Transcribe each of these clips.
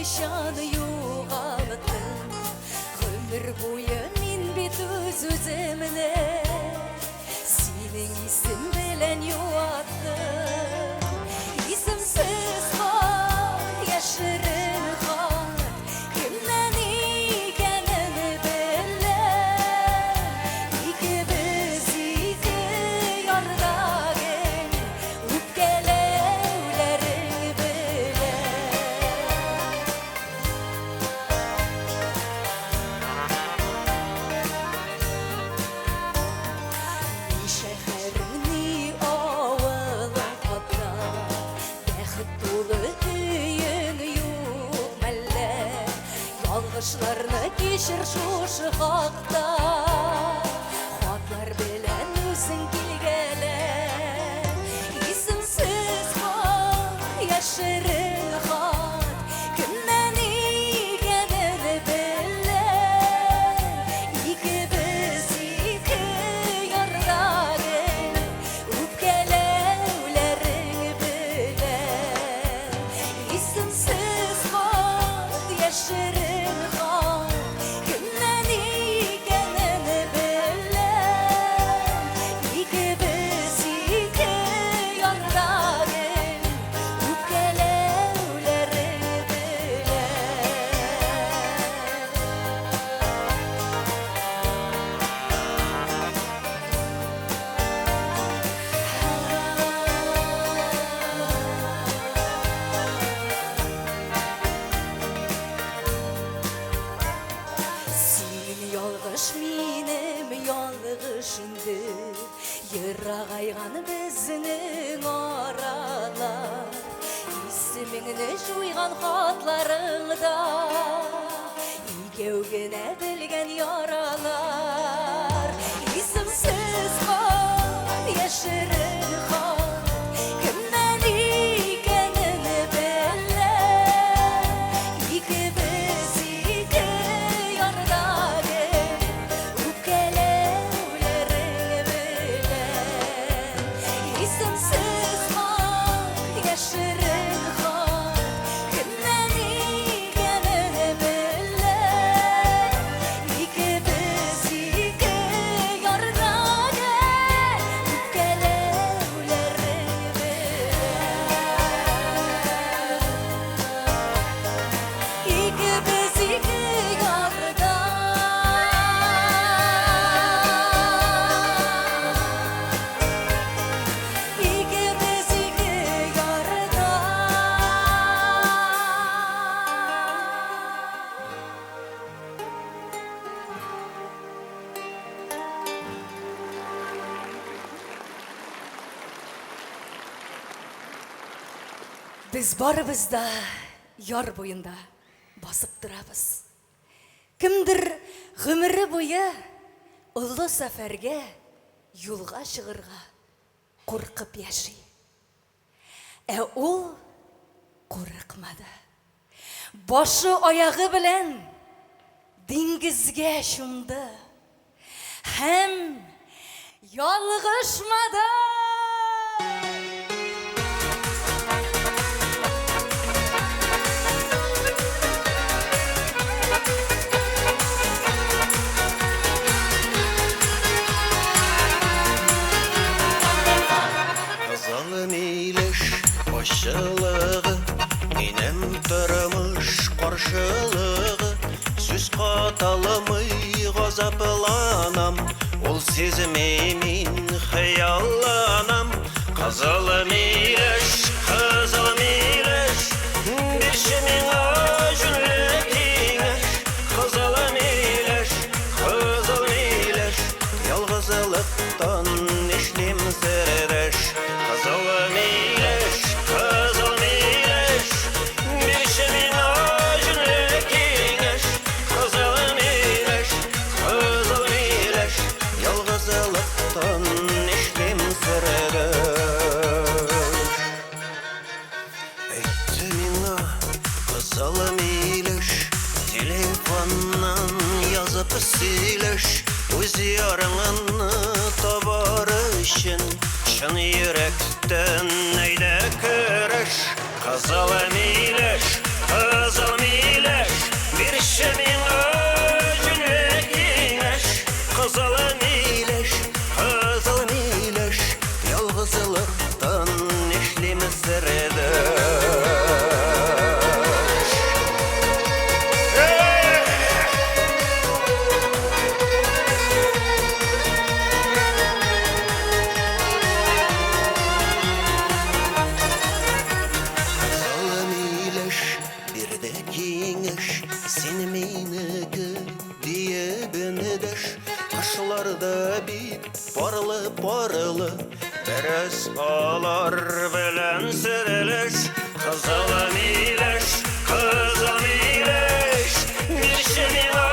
кайчан югалттым? Гомер буе мин бит үз-үземне синең исем белән юаттым. Исемсез хат, яшерен хат, кемнән икәнен беләм. Икебез ике ярда гел үпкәләүләрең белән. Ни шәһәрең, ни авылың катта, бәхет тулы өең юк мәллә? Ялгышларны кичер шушы хакта, хатлар белән үзең килгәлә. Исемсез хат, яшерен хат, кемнән икәнен беләм. Икебез ике ярда гел үпкәләүләрең белән. Исемсез хат, яшерен хат, кемнән икәнен беләм. Икебез ике ярда гел үпкәләүләрең белән. Синең ялгыш, минем ялгыш инде, Ерагайган безнең аралар. Исемеңне җуйган хатларыңда Икәү генә белгән яралар. Исемсез хат, яшерен хат, кемнән икәнен беләм. Икебез ике ярда гел үпкәләүләрең белән. Исемсез хат, яшерен хат, кемнән икәнен беләм. Икебез ике ярда гел үпкәләүләрең белән. Икебез ике ярда. Икебез ике ярда. Без барыбыз да яр буенда басып торабыз. Кемдер гомере буе олы сәфәргә юлга чыгырга куркып яши. Ә ул курыкмады. Башы аягы белән диңгезгә чумды һәм ялгышмады! Кызыл милеш ачылыгы, Минем тормыш каршылыгы. Сүз каталмый газапланам, Ул сизми мин хыялланам. Кызыл милеш, кызыл милеш, Бирче миңа җүнле киңәш. Кызыл милеш, кызыл милеш, Ялгызлыктан нишлим сердәш. Кызыл милеш, кызыл милеш, Бирче миңа җүнле киңәш. Кызыл милеш, кызыл милеш, Ялгызлыктан нишлим сердәш. сердәш? Кызыл миләш бирде киңәш, син минеке диеп эндәш. Кышларда бит парлы-парлы, бераз алар белән серләш. Кызыл миләш, кызыл миләш, бирче миңа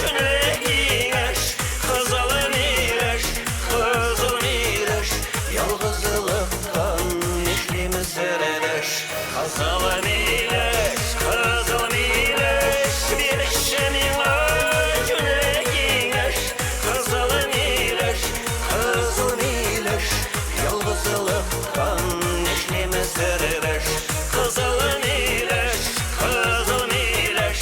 җүнле киңәш. Кызыл миләш, кызыл миләш, ялгызлыктан нишлим сердәш. Кызыл миләш, кызыл миләш, бирче миңа җүнле киңәш. Кызыл миләш, кызыл миләш, ялгызлыктан нишлим сердәш. Кызыл миләш, кызыл миләш,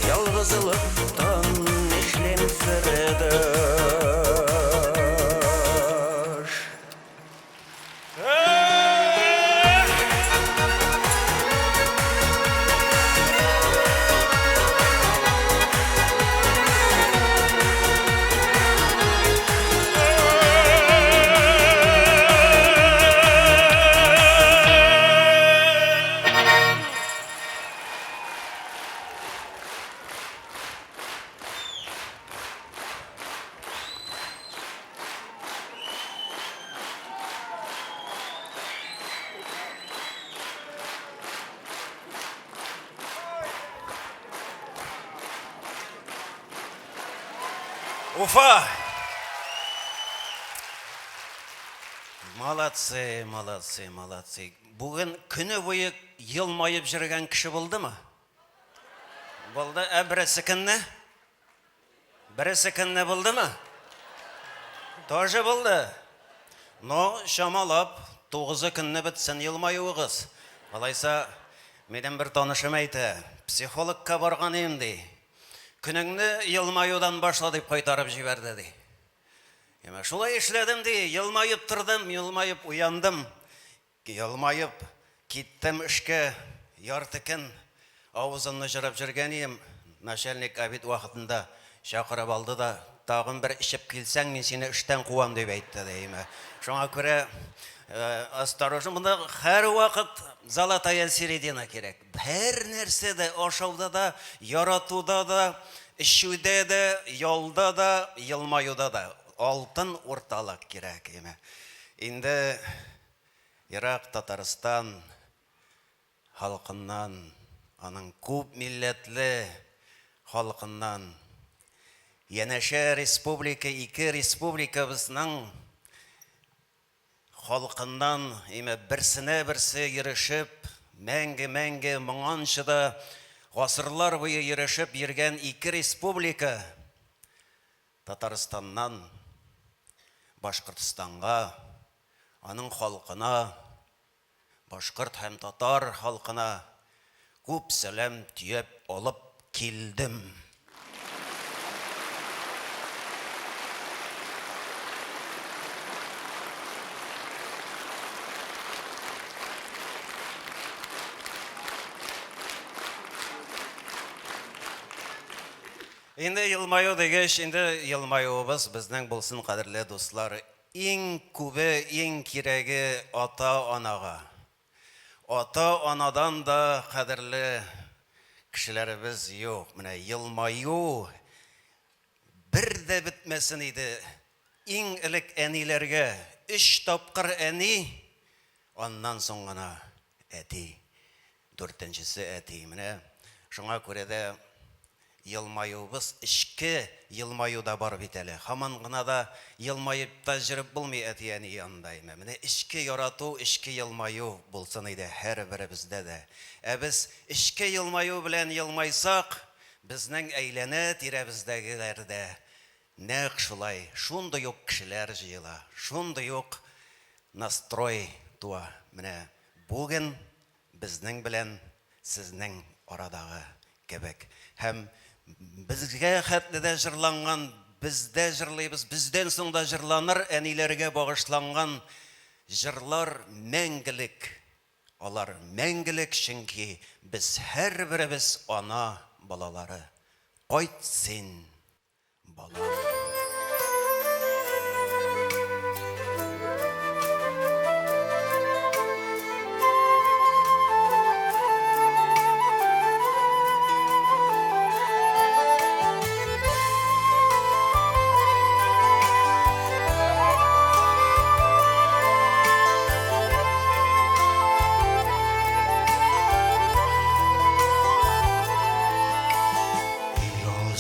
ялгызлыктан нишлим сердәш. Уфа! Молодцы, молодцы, молодцы. Бүген көне буе елмаеп йөргән кеше булдымы? Булды. Ә бересе көнне? Бересе көнне булдымы? Тоже булды. Но чамалап, тугызы көнне бетсен елмаюыгыз. Алайса, минем бер танышым әйтә, психологка барган идем, ди. Көнеңне елмаюдан башла дип кайтарып җибәрде, ди. Әмма шулай эшләдем, ди, елмаеп тордым, елмаеп уяндым. Елмаеп киттем эшкә, ярты көн авызымны җырып йөргән идем, начальник обед вакытында чакырып алды да, тагын бер эчеп килсәң, мин сине эштән куам, дип әйтте, ди. Шуңа күрә осторожно, монда һәрвакыт золотая середина кирәк. Һәр нәрсәдә, ашауда да, яратуда да, эчүдә дә, ялда да, елмаюда да алтын урталык кирәк. Инде ерак Татарстан халкыннан, аның күп милләтле халкыннан, янәшә республика, ике республикабызның халкыннан, име, берсенә берсе йөрешеп, мәңге-мәңге моңанчы да гасырлар буе йөрешеп йөргән ике республика, Татарстаннан Башкортстанга, аның халкына, башкорт һәм татар халкына күп сәлам төяп алып килдем. Инде елмаю дигәч, инде елмаюыбыз безнең булсын, кадерле дуслар. Иң күбе, иң кирәге ата-анага. Ата-анадан да кадерле кешеләребез юк. Менә елмаю бер дә бетмәсен иде. Иң элек әниләргә, өч тапкыр әни, аннан соң гына әти. Дүртенчесе әти. Менә шуңа күрә дә елмаюыбыз, эчке елмаю да бар бит әле. Һаман гына да елмаеп та җөреп булмый әти-әни янында. Әйме. Менә эчке ярату, эчке елмаю булсын иде һәрберебездә дә. Ә без эчке елмаю белән елмайсак, безнең әйләнә-тирәбездәгеләр дә нәкъ шулай, шундый ук кешеләр җыела, шундый ук настрой туа. Менә бүген безнең белән сезнең арадагы кебек. Һәм безгә хәтле дә җырланган, без дә җырлыйбыз, бездән соң да җырланыр әниләргә багышланган җырлар мәңгелек. Алар мәңгелек, чөнки без һәрберебез ана балалары. Кайт син, балам.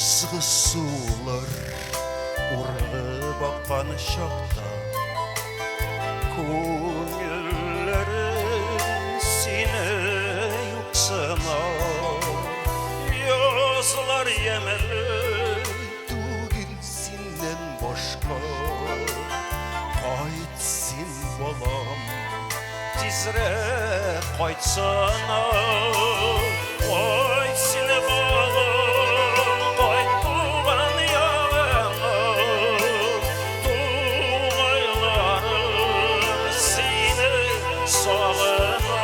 Язгы сулар ургып аккан чакта Күңелләрем сине юксына. Язлар ямьле түгел синнән башка. Кайт син, балам, тизрәк кайтсана. Кайт син, балам, кайт туган ягыңа. Тугайларым сине сагына.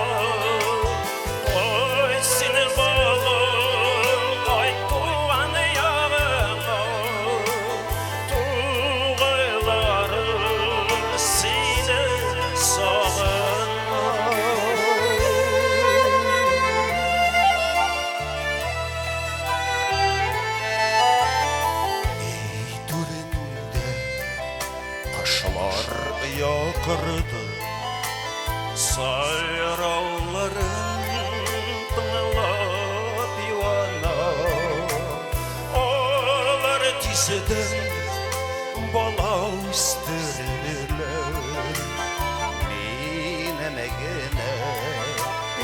Кайт син, балам, кайт туган ягыңа. Тугайларым сине сагына. Өй түрендә кошлар оя корды, Сайрауларын тыңлап юана. Алар тиздән бала үстерерләр. Минем генә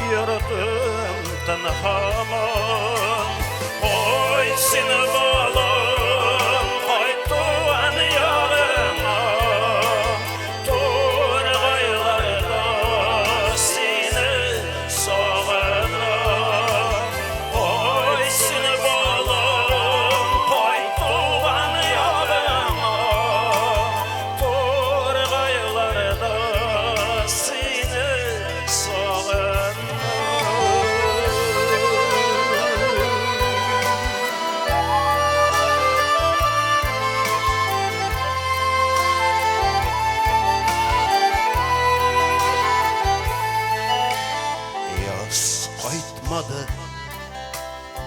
йортым тын һаман. Кайт син, балам, кайт туган ягыңа. Тургайлар да сине сагына. Кайт син, балам, кайт туган ягыңа. Тургайлар да сине сагына. Яз кайтмады,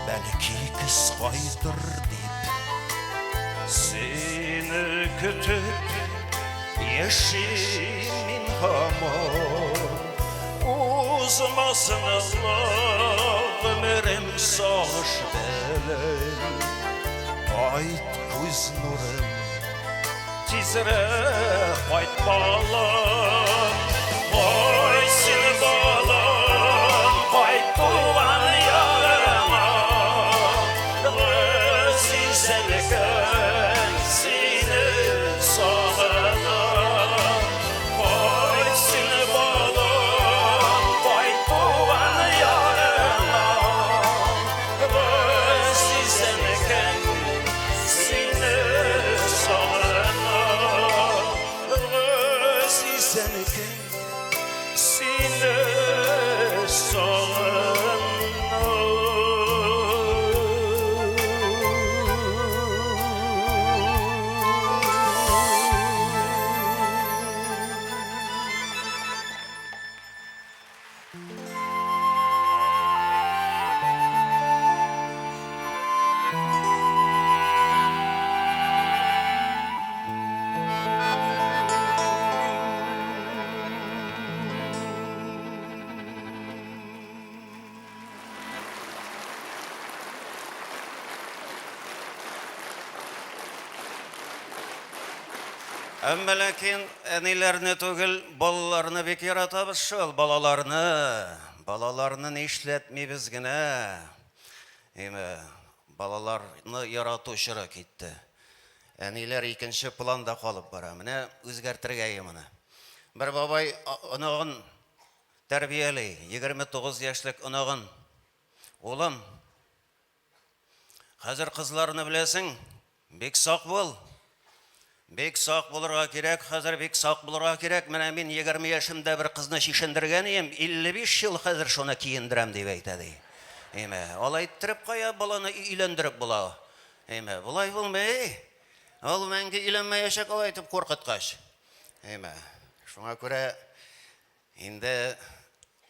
бәлки көз кайтыр дип. Сине көтеп яшим мин һаман. Узмасын озак гомерем сагыш белән. Кайт, күз нурым, тизрәк кайт, балам. Кайт син, балам, кайт туган ягыңа. Газиз әнкәң сине сагына. Кайт син, балам, кайт туган ягыңа. Газиз әнкәң сине сагына. Газиз әнкәң сине сагына. Әмма ләкин әниләрне түгел, балаларны бик яратабыз шул, балаларны. Балаларны нишләтмибез генә. Әйме, балаларны ярату чоры китте. Әниләр икенче планда калып бара. Менә үзгәртергә моны. Бер бабай оныгын тәрбияли, 29 яшьлек оныгын. Улым, хәзер кызларны беләсең, бик сак бул. Бик сак булырга кирәк, хәзер бик сак булырга кирәк. Менә мин 20 яшемдә бер кызны чишендергән идем, 55 ел хәзер шуны киендерәм, дип әйтә, ди. Әйме, алай иттереп кая баланы өйләндереп була? Әйме, болай булмый. Ул мәңге өйләнмәячәк алай итеп куркыткач. Әйме, шуңа күрә инде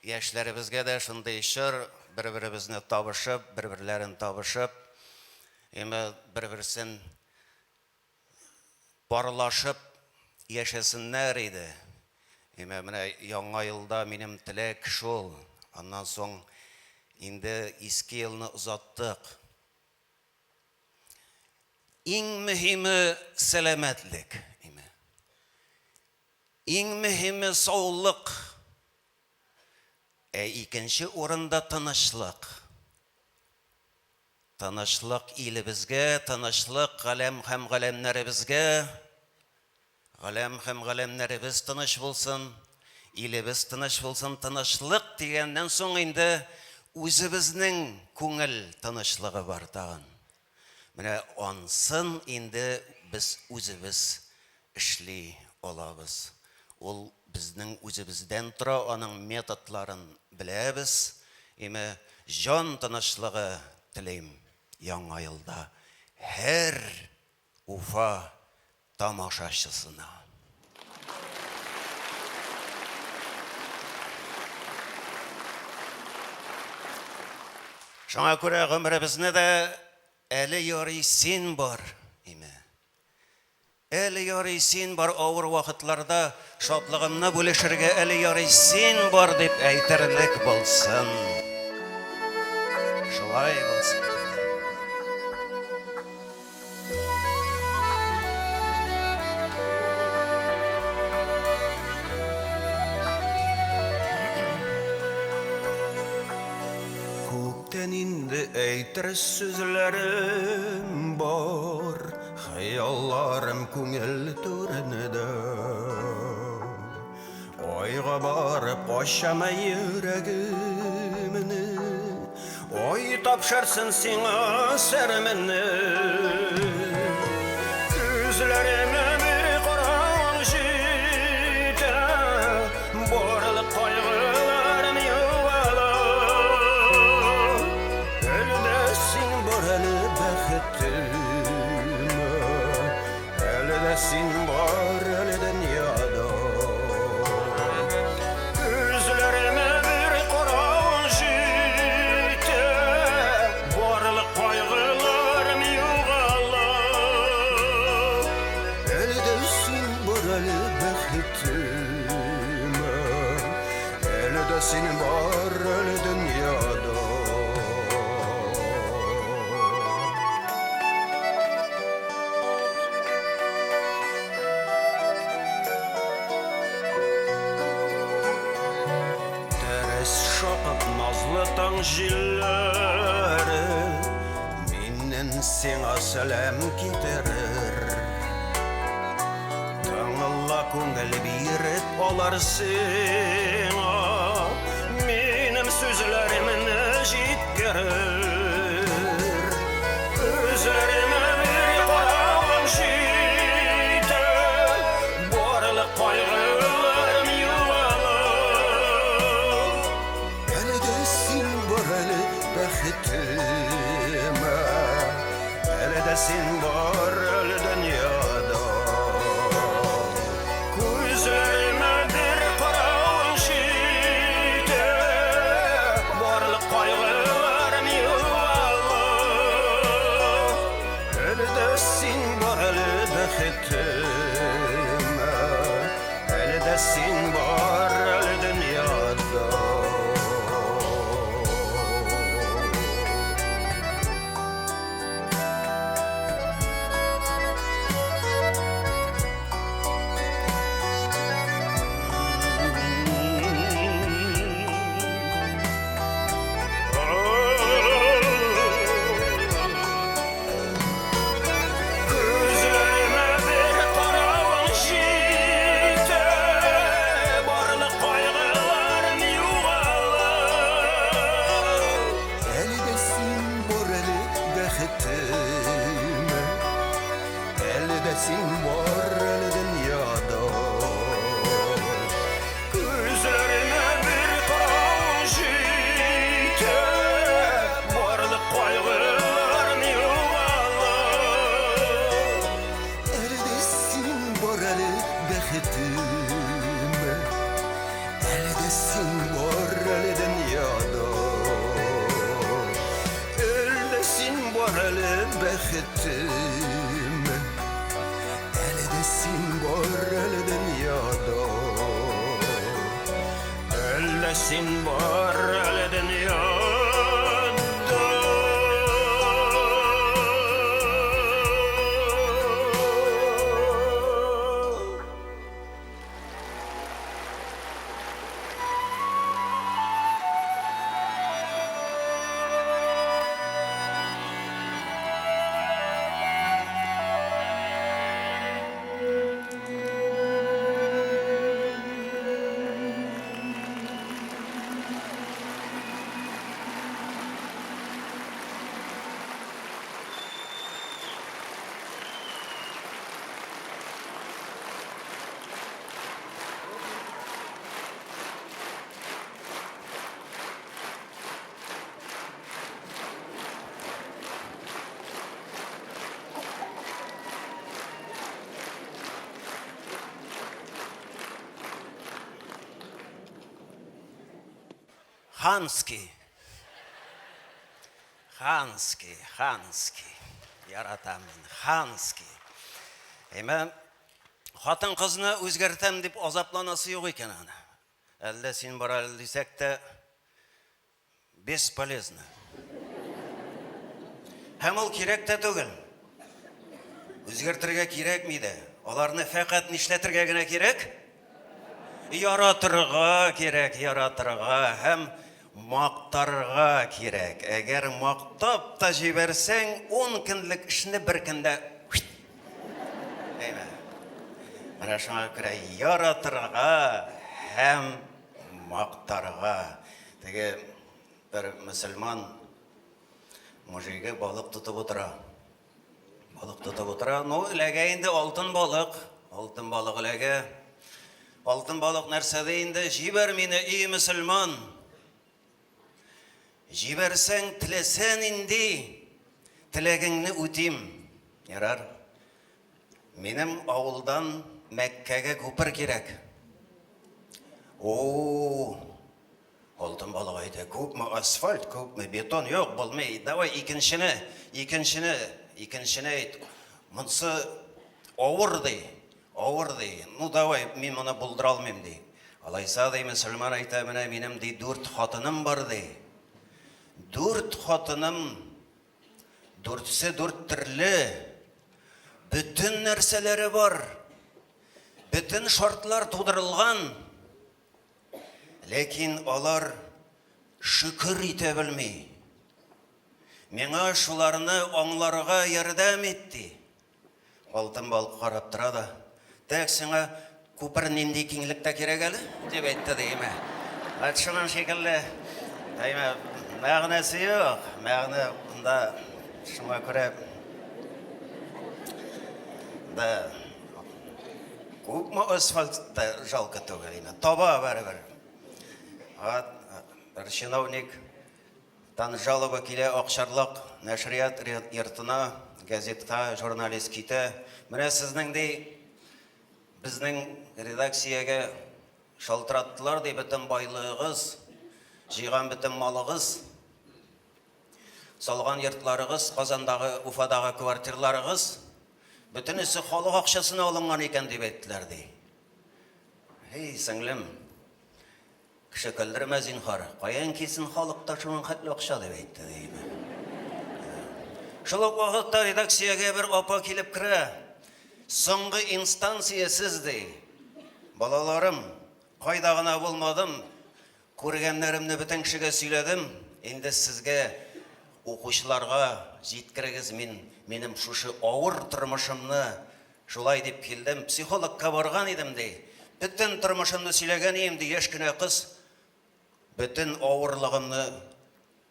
яшьләребезгә дә шундый чор, бер-беребезне табышып, бер-берләрен табышып, әйме, бер-берсен парлашып яшәсеннәр иде. Әмма менә яңа елда минем теләк шул. Аннан соң инде иске елны озаттык. Иң мөһиме сәламәтлек. Иң мөһиме саулык. Ә икенче урында тынычлык. Тынычлык илебезгә, тынычлык галәм һәм галәмнәребезгә. Галәм һәм галәмнәребез тыныч булсын, илебез тыныч булсын. Тынычлык дигәннән соң инде үзебезнең күңел тынычлыгы бар тагын. Менә ансын инде без үзебез эшли алабыз. Ул безнең үзебездән тора, аның методларын беләбез. Име, җан тынычлыгы телим Яңа елда һәр Уфа тамашачысына. Шуңа күрә гомеребезне дә әле ярый син бар, име. Әле ярый син бар авыр вакытларда шатлыгымны бүлешергә әле ярый син бар дип әйтерлек булсын. Шулай булсын. Күптән инде әйтер сүзләрем бар. Хыялларым күңел түрендә. Айга барып ачам йөрәгемне. Ай тапшырсын сиңа серемне. Күзләремә бер караң җитә, барлык кайгыларым югала. Әле дә син бар әле бәхетем, әле дә син бар әле дөньяда. Күзләремә бер караң җитә, барлык кайгыларым югала. Әле дә син бар әле бәхетем, әле дә син бар әле дөньяда. Тәрәз шакып назлы таң җилләре миннән сиңа сәлам китерер. Тыңла күңел биреп алар сиңа минем сүзләремне җиткерер. Күзләремә бер каравың җитә, барлык кайгыларым югала. Әле дә син бар әле бәхетем, әле дә син бар әле дөньяда. Күзләремә бер каравың җитә, барлык кайгыларым югала. Әле дә син бар әле бәхетем, әле дә син бар әле дөньяда. бар әле бәхетем. Әле дә син бар әле дөньяда. Әллә син бар әле дөньяда. Ханский. Ханский, Ханский. Яратам мин. Ханский. Әмма хатын-кызны үзгәртәм дип азапланасы юк икән аны. Әллә син бар әле дисәк тә, бесполезно. Һәм ул кирәк тә түгел. Үзгәртергә кирәкми дә. Аларны фәкать нишләтергә генә кирәк? Яратырга кирәк, яратырга һәм мактарга кирәк. Әгәр мактап та җибәрсәң, 10 көнлек эшне бер көндә Әйме. Менә шуңа күрә яратырга һәм мактарга. Теге бер мөселман мужигы балык тотып утыра. Балык тотып утыра. Ну, эләгә инде алтын балык. Алтын балык эләгә. Алтын балык нәрсә ди инде? Җибәр мине, ий мөселман. Җибәрсәң, теләсә нинди теләгеңне үтим. Ярар. Минем авылдан Мәккәгә күпер кирәк. О, алтын балык әйтә, күпме асфальт, күпме бетон, юк, булмый. Давай икенчене, икенчене, икенчене әйт. Монсы авыр ди. Авыр, ди. Ну, давай, мин моны булдыра алмыйм, ди. Алайса, ди, мөселман әйтә, менә минем, ди, дүрт хатыным бар, ди. Дүрт хатыным, дүртсе дүрт төрле, бөтен нәрсәләре бар, бөтен шартлар тудырылган, ләкин алар шөкер итә белми. Миңа шуларны аңларга ярдәм ит, ди. Алтын балык карап тора да, Тәк, сиңа күпер нинди киңлектә кирәк әле? дип әйтте, ди, име. Әт шуның шикелле, әйме, мәгънәсе юк, мәгънә монда шуңа күрә да күпме асфальт та жалко түгел, име, таба барыбер. Бер чиновник Тан жалоба килә Акчарлак нәшрият йортына, газетка журналист китә. Менә сезнең, ди, безнең редакциягә шалтыраттылар, ди, бөтен байлыгыгыз, җыйган бөтен малыгыз, салган йортларыгыз, Казандагы, Уфадагы квартирларыгыз, бөтенесе халык акчасына алынган икән, дип әйттеләр, ди. Һей, сеңлем, Кеше көлдермә, зинһар. Каян килсен халыкта шуның хәтле акча, дип әйтте, ди. Шул ук вакытта редакциягә бер апа килеп керә. Соңгы инстанция сез, ди. Балаларым, кайда гына булмадым, күргәннәремне бөтен кешегә сөйләдем. Инде сезгә, укучыларга җиткерегез мин минем шушы авыр тормышымны. Шулай дип килдем, психологка барган идем, ди. Бөтен тормышымны сөйләгән ием, ди, яшь кенә кыз. Бөтен авырлыгымны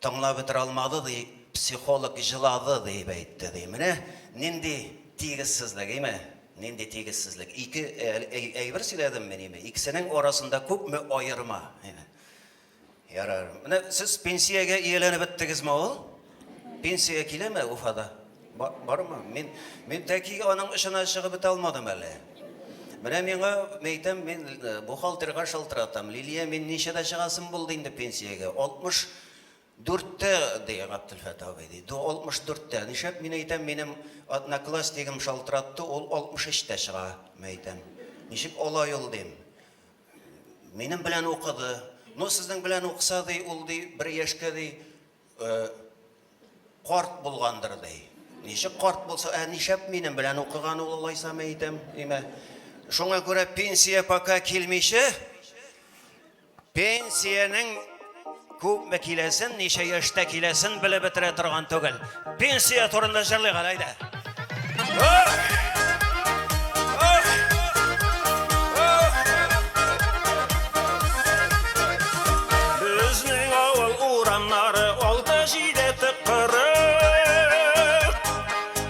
тыңлап бетерә алмады, ди, психолог җылады, дип әйтте, ди. Менә нинди тигезсезлек, име? Нинди тигезсезлек. Ике әйбер сөйләдем мин, име? Икесенең арасында күпме аерма, име? Ярар. Менә сез пенсиягә ияләнеп беттегезме ул? Пенсия киләме Уфада? Бармы? Мин мин тәки аның очына чыгып бетә алмадым әле. Менә миңа әйтәм, мин э, бухгалтерга шалтыратам. Лилия, мин ничәдә чыгасым булды инде пенсиягә? 60. Дүрттә, ди Габделфәт абый, ди. 64-тә. Нишләп, мин әйтәм, минем одноклассникым шалтыратты, ул 63-тә чыга, мин әйтәм. Ничек алай ул, дим. Минем белән укыды. Ну, сезнең белән укыса, ди, ул, ди, бер яшькә, ди, э, карт булгандыр, ди. Ничек карт булса, ә нишләп минем белән укыган ул алайса, мин әйтәм, имә. Шуңа күрә пенсия пока килмичә, Пенсиянең күпме киләсен, ничә яшьтә киләсен белеп бетерә торган түгел. Пенсия турында җырлыйк әле, әйдә. Безнең авыл урамнары алты-җиде тыкрык.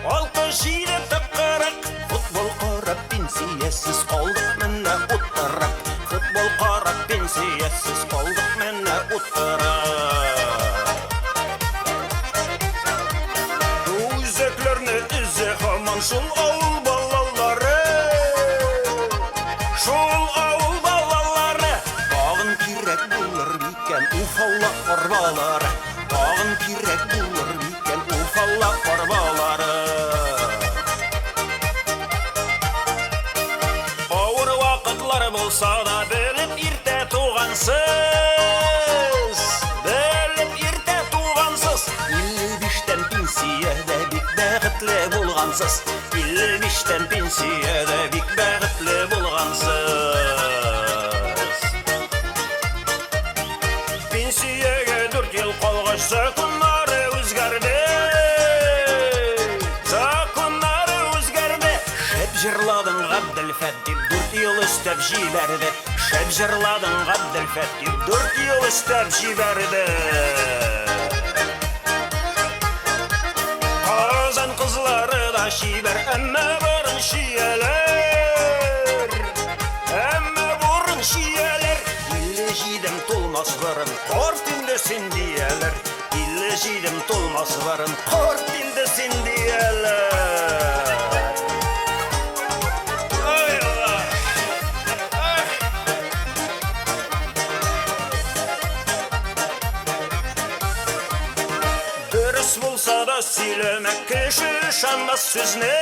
Алты-җиде тыкрык. Футбол карап пенсиясез калдык менә утырып. Футбол карап пенсиясез калдык менә утырып. Үзәкләрне өзә һаман шул авыл балалары. Шул авыл балалары. Тагын кирәк булыр микән уфалла арбалары? Тагын кирәк булыр микән уфалла арбалары? Авыр вакытлар булса да белеп иртә тугансыз. Белеп иртә тугансыз. 55-тән пенсиядә бик бәхетле булгансыз. 55-тән пенсиядә бик бәхетле булгансыз. Пенсиягә дүрт ел калгач законнары үзгәрде. Законнары үзгәрде. Шәп җырладың, Габделфәт, дип дүрт ел өстәп җибәрде. Шәп җырладың, Габделфәт, дип дүрт ел өстәп җибәрде. Казан кызлары да чибәр, әмма борын чияләр. Әмма борын чияләр. Илле җидем тулмас борын, карт инде син дияләр. Илле җидем тулмас борын, карт инде син дияләр. Ай, Алла! Ай! Дөрес булса да сөйләмә, кеше ышанмас сүзне.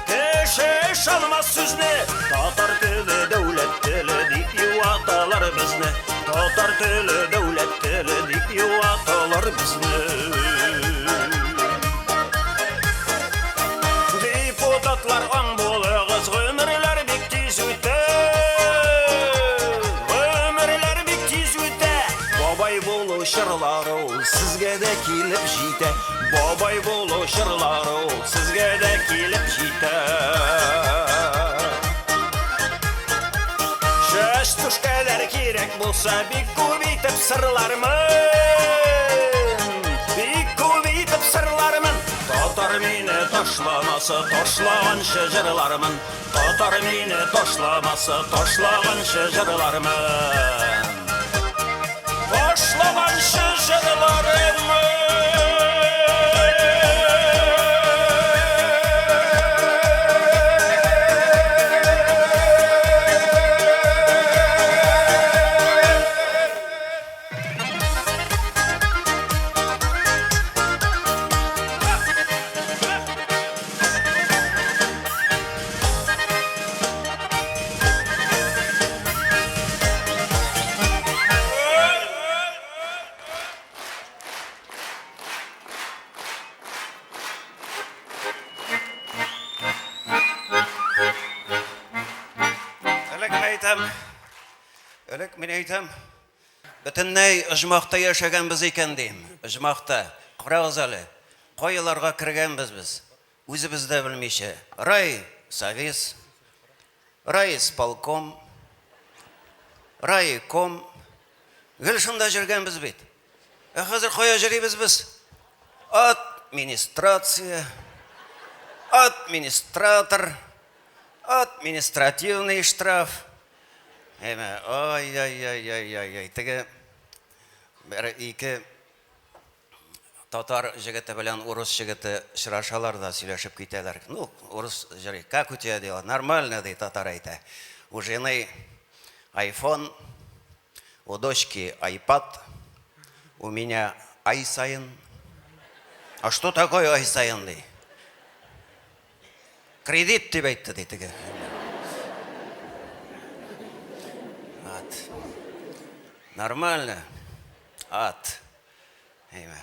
Кеше ышанмас сүзне. Татар теле дәүләт теле дип юаталар безне. Татар теле дәүләт теле дип юаталар безне. Депутатлар аң булыгыз, гомерләр бик тиз үтә. Гомерләр бик тиз үтә. Бабай булу чорлары ул сезгә дә килеп җитә. Бабай булу чорлары ул сезгә дә килеп җитә. Чәч түшкәләр кирәк булса, бик күп итеп сырлармын. Бик күп итеп сырлармын. Татар мине ташламаса, ташлаганчы җырлармын. Татар мине ташламаса, ташлаганчы җырлармын. Ташлаганчы җырлармын. Элек мин әйтәм, элек мин әйтәм, бөтенләй оҗмахта яшәгәнбез икән дим. Оҗмахта. Карагыз әле, кайларга кергәнбез без, үзебез дә белмичә. Рай совес, райисполком, райком. Гел шунда йөргәнбез бит. Ә хәзер кая йөрибез без? Администрация, администратор, административный штраф. Әмә, ай-яй-яй-яй-яй-яй. Теге бер ике татар җегете белән урыс җегете очрашалар да сөйләшеп китәләр. Ну, урыс җыри, как у тебя дела? Нормально, ди татар әйтә. У жены iPhone, у дочки iPad. У меня ай саен. А что такое ай саен, ди. Кредит дип әйтте, ди теге. Ат. Нормально. Ат. Әйме.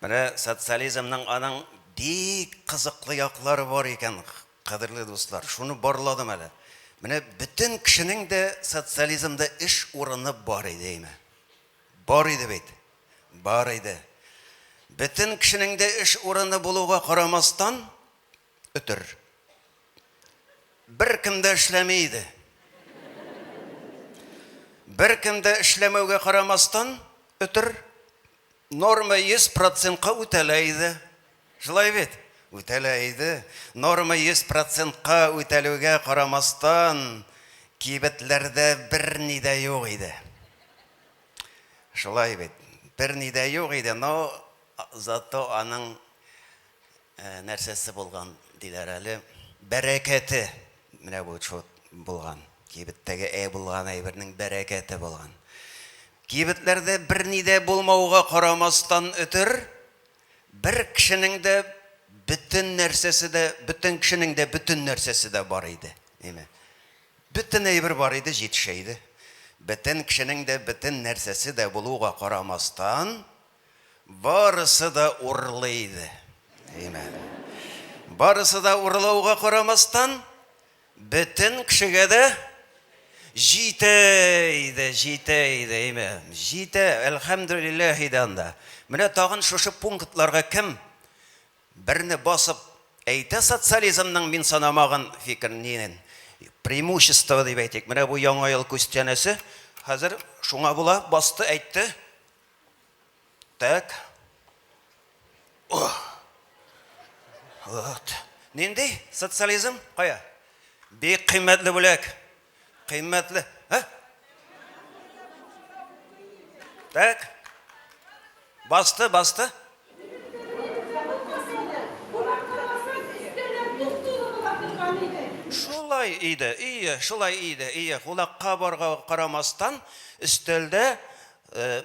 Менә социализмның аның бик кызыклы яклары бар икән, кадерле дуслар. Шуны барладым әле. Менә бөтен кешенең дә социализмда эш урыны бар иде, әйме. Бар иде бит. Бар иде. Бөтен кешенең дә эш урыны булуга карамастан, өтер. Беркем дә эшләми иде. Беркем дә эшләмәүгә карамастан, өтер. Норма 100 процентка үтәлә иде. Шулай бит? Үтәлә иде. Норма 100 процентка үтәлүгә карамастан, кибетләрдә берни дә юк иде. Шулай бит. Берни дә юк иде, но зато аның нәрсәсе булган диләр әле. Бәрәкәте. Менә бу шул булган. Кибеттәге әй булган әйбернең бәрәкәте булган. Кибетләрдә берни дә булмауга карамастан өтер, бер кешенең дә бөтен нәрсәсе дә, бөтен кешенең дә бөтен нәрсәсе дә бар иде. Әйме. Бөтен әйбер бар иде, җитешә иде. Бөтен кешенең дә бөтен нәрсәсе дә булуга карамастан, барысы да урлый иде. Әйме. Барысы да урлауга карамастан, бөтен кешегә дә җитә иде, җитә иде, әйме. Җитә, әлхәмдүлилләһ иде анда. Менә тагын шушы пунктларга кем берне басып әйтә социализмның мин санамаган фикернен, преимущество дип әйтик. Менә бу Яңа ел күчтәнәсе хәзер шуңа була, басты, әйтте. Так. Вот. Нинди социализм? Кая? Бик кыйммәтле бүләк. Кыйммәтле. Ә? Так. Басты, басты. Шулай иде, ие, шулай иде, ие. Кунакка барга карамастан, өстәлдә э,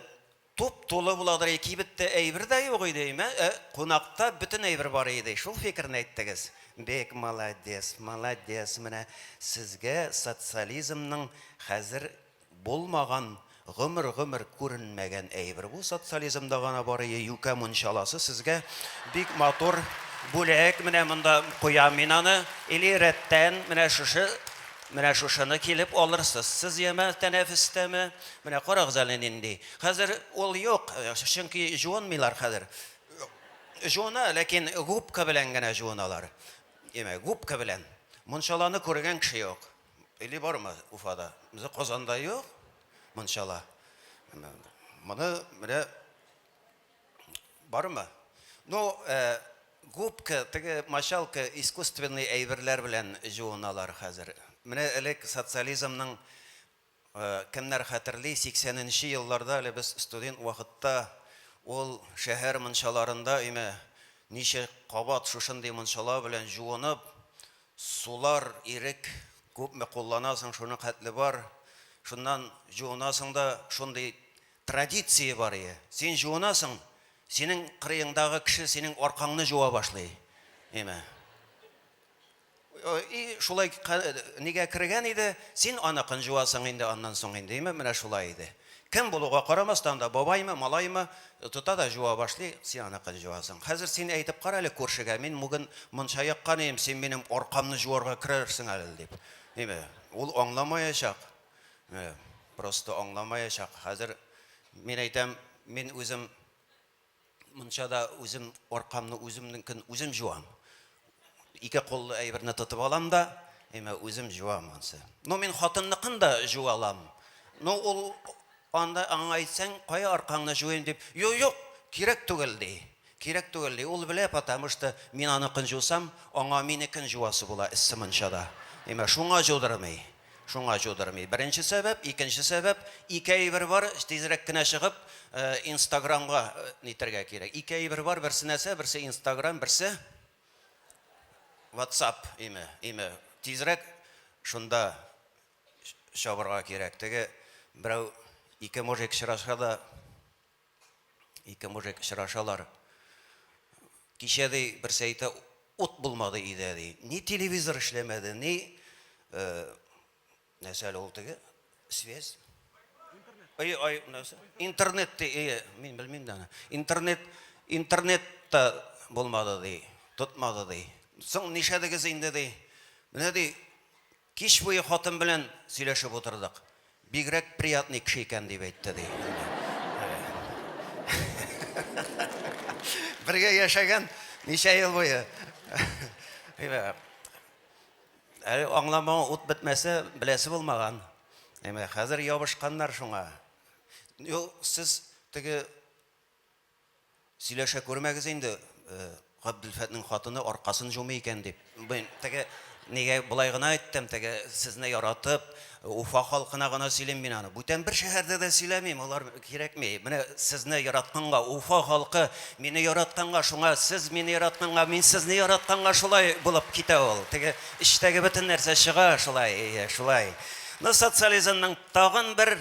Туп-тулы буладыр, кибеттә әйбер дә юк иде, әйме? Ә кунакта бөтен әйбер бар иде. Шул фикерне әйттегез. Бик молодец, молодец. Менә сезгә социализмның хәзер булмаган, гомер-гомер күренмәгән әйбер. Бу социализмда гына бар ие, юкә мунчаласы сезгә бик матур бүләк. Менә монда куям мин аны. Или рәттән менә шушы, менә шушыны килеп алырсыз. Сез яме тәнәфестәме? Менә карагыз әле нинди. Хәзер ул юк, чөнки җуынмыйлар хәзер. Җуына, ләкин губка белән генә җуыналар. Димәк, губка белән. Мунчаланы күргән кеше юк. Или бармы Уфада? Безнең Казанда юк мунчала. Моны менә бармы? Ну, губка, теге мочалка искусственный әйберләр белән җуыналар хәзер. Менә элек социализмның Кемнәр хәтерли, 80 нче елларда әле без студент вакытта ул шәһәр мунчаларында өймә ничә кабат шушындый мунчала белән җуынып, сулар ирек, күпме кулланасың, шуның хәтле бар. Шуннан җуынасың да, шундый традиция бар ие. Син җуынасың, синең кырыеңдагы кеше синең аркаңны җуа башлый. Өймә. И шулай нигә кергән иде, син аныкын җуасың инде аннан соң инде, әйме, менә шулай иде. Кем булуга карамастан да, бабаймы, малаймы, тота да җуа башлый, син аныкын җуасың. Хәзер син әйтеп кара әле күршегә, мин бүген мунча яккан идем, син минем аркамны җуарга керерсең әле, дип. Әйме, ул аңламаячак. Просто аңламаячак. Хәзер мин әйтәм, мин үзем Мунчада үзем аркамны үземнекен үзем җуам. Ике куллы әйберне тотып алам да, әмма үзем җуам ансы. Ну, мин хатынныкын да җуа алам. Ну, ул анда аңа әйтсәң, кая аркаңны җуыйм дип, юк, юк, кирәк түгел ди. Кирәк түгел ди. Ул белә, потому что мин аныкын җусам, аңа минекен җуасы була эссе мунчада. Әмма шуңа җудырмый. Шуңа җудырмый. Беренче сәбәп, икенче сәбәп, ике әйбер бар, тизрәк кенә чыгып, Инстаграмга нитәргә кирәк. Ике әйбер бар, берсе нәрсә, берсе Инстаграм, берсе WhatsApp име, име. Тизрәк шунда чабырга кирәк. Теге берәү Ике мужик очраша да, ике мужик очрашалар. Кичә, ди, берсе әйтә, ут булмады өйдә, ди. Ни телевизор эшләмәде, ни э, нәрсә әле ул теге? Связь. Ай, ай, нәрсә? Интернет ди, ие, мин белмим дә аны. Интернет, интернет та булмады ди, тотмады ди. Соң нишләдегез инде ди. Менә ди, Кич буе хатын белән сөйләшеп утырдык. Бигрәк приятный кеше икән, дип әйтте, ди. Бергә яшәгән ничә ел буе. Әле аңламау ут бетмәсә, беләсе булмаган. Әмма хәзер ябышканнар шуңа. Юк, сез теге Сөйләшә күрмәгез инде, Габделфәтнең хатыны аркасын җумый икән дип. Мин теге нигә болай гына әйттем, теге сезне яратып, Уфа халкына гына сөйлим мин аны. Бүтән бер шәһәрдә дә сөйләмим, алар кирәкми. Менә сезне яратканга, Уфа халкы мине яратканга, шуңа сез мине яратканга, мин сезне яратканга шулай булып китә ул. Теге эчтәге бөтен нәрсә чыга шулай, шулай. Ну, социализмның тагын бер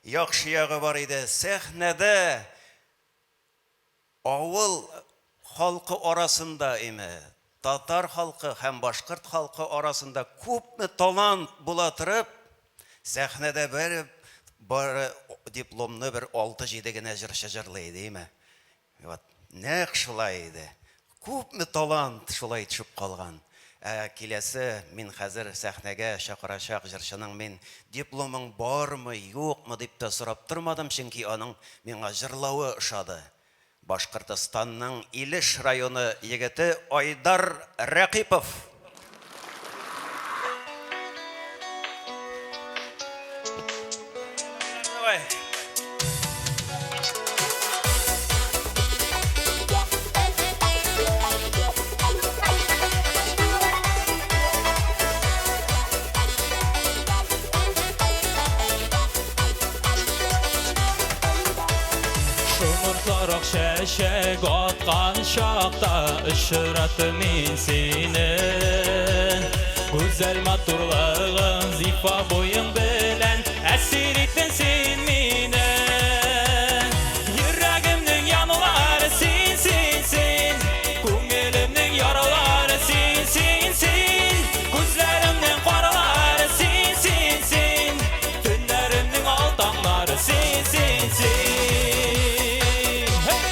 яхшы ягы бар иде. Сәхнәдә Авыл халкы арасында име, татар халкы һәм башкорт халкы арасында күпме талант була торып, сәхнәдә бер бары дипломны бер алты-җиде генә җырчы җырлый иде, име. Вот, нәкъ шулай иде. Күпме талант шулай төшеп калган. Ә киләсе, мин хәзер сәхнәгә чакырачак җырчының мин дипломың бармы, юкмы дип тә сорап тормадым, чөнки аның миңа җырлавы ошады. Башкортостанның Илеш районы егете Айдар Рәкыйпов. Давай. Шомыртларак чәчәк аткан чакта Очраттым мин сине. Гүзәл матурлыгың, зифа буең белән Әсир иттең син мине. Йөрәгемнең янулары син, син, син. Күңелемнең яралары син, син, син. Күзләремнең каралары син, син, син. Төннәремнең ал таңнары син, син, син. Hey!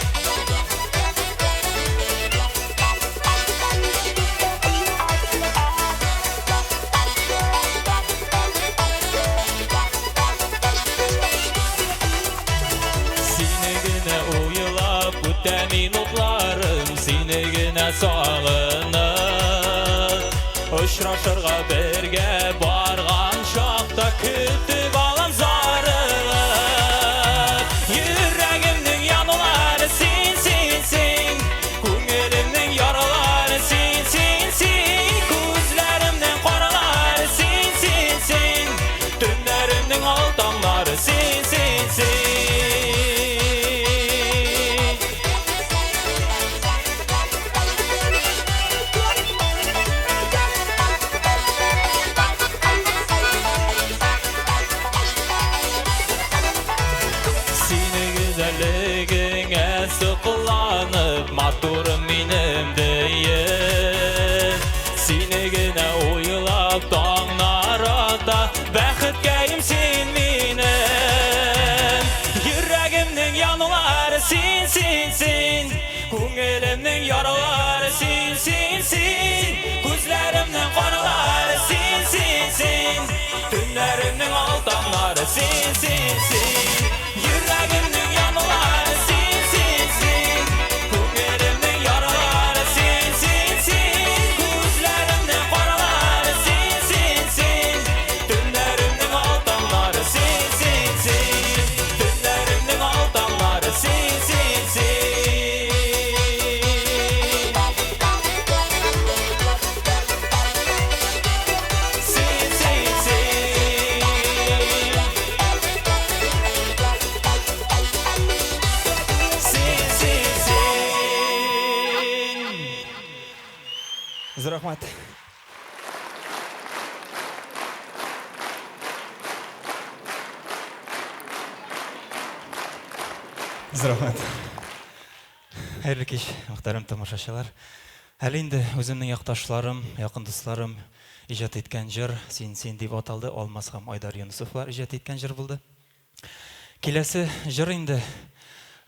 Сине генә уйлап үтә минутларым, сине генә сагынып. Очрашырга бергә барган чакта көтеп алам зарыгып. Йөрәгемнең янулары син, син, син. Күңелемнең яралары син, син, син. Күзләремнең каралары син, син, син. Төннәремнең ал таңнары син, син, син. Сине гүзәллегеңә сокланып, матурым минем диеп, сине генә уйлап таңнар ата, бәхеткәем син минем. Йөрәгемнең янулары син, син, син. Күңелемнең яралары син, син, син. Күзләремнең каралары син, син, син. Төннәремнең ал таңнары син, син, син. Йөрәгемнең янулары син, син, син. Күңелемнең яралары син, син, син. Күзләремнең каралары син, син, син. Төннәремнең ал таңнары син, син, син. Төннәремнең ал таңнары син, син, син. Син, син, син. Син, син, син. Зур рәхмәт. Рәхмәт. Хәерле кич, мөхтәрәм тамашачылар. Әле инде үземнең якташларым, якын дусларым иҗат иткән җыр Син син дип аталды. Алмаз һәм Айдар Юнысовлар иҗат иткән җыр булды. Киләсе җыр инде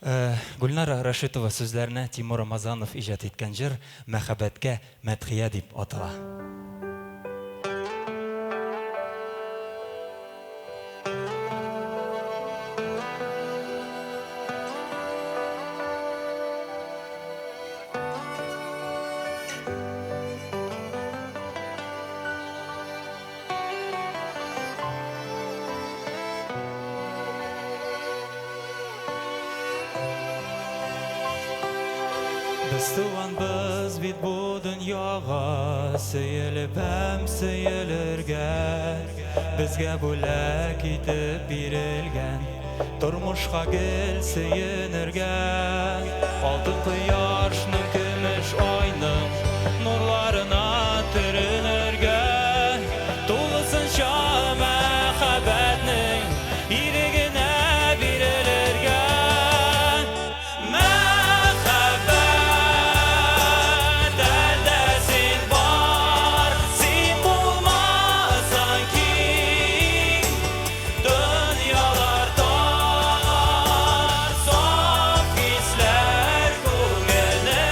э, Гөлнара Рашитова сүзләренә Тимур Рамазанов иҗат иткән җыр Мәхәббәткә мәдхия дип атала. Без туганбыз бит бу дөньяга Сөелеп һәм сөелергә Безгә бүләк итеп бирелгән Тормышка гел сөенергә Алтын кояшның, көмеш айның Нурларына төренергә Тулысынча мәхәббәтнең Ирегенә бирелергә Мәхәббәт, әлдә син бар, син булмасаң киң, дөньялар тар, саф хисләр күңелне